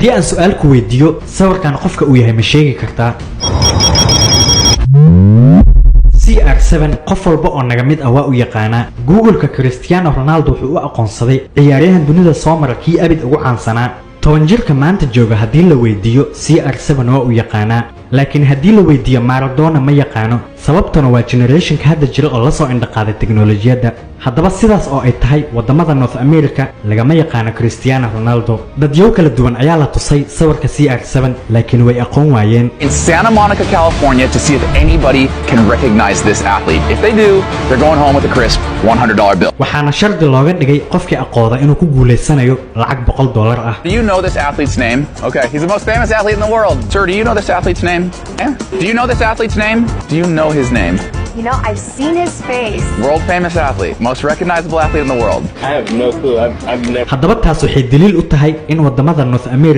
Haddii aan su'aal ku weydiiyo, sawirkan qofka uu yahay ma sheegi kartaa? CR7 qof walba oo naga mid ah waa u yaqaanaa. Google-ka Cristiano Ronaldo wuxuu u aqoonsaday ciyaaryahan dunida soo mara kii abid ugu caansanaa. 10 jirka maanta jooga haddii la weydiiyo CR7 waa u yaqaanaa, laakiin haddii la weydiiyo Maradona ma yaqaano. Sababtuna waa generationka hadda jira oo lasoo indhaqaaday teknolojiyadda. Haddaba sidaas oo ay tahay, wadamada North America lagama yaqaano Cristiano Ronaldo. Dadyow kala duwan ayaa la tusay sawirka CR7, laakiin way aqoon waayeen. In Santa Monica, California, to see if anybody can recognize this athlete. If they do, they're going home with a crisp $100 bill. Waxaana shardi looga dhigay qofkii aqooda inuu ku guulaysanayo lacag $100 ah. Do you know this athlete's name? Okay, he's the most famous athlete in the world. Sir, do you know this athlete's name? Yeah? Do you know this athlete's name? Do you know his name? I've seen his face. World famous athlete, most recognizable athlete in the world. I have no clue. I've never. Haddaba taas waxay daliil u tahay in wadamada North America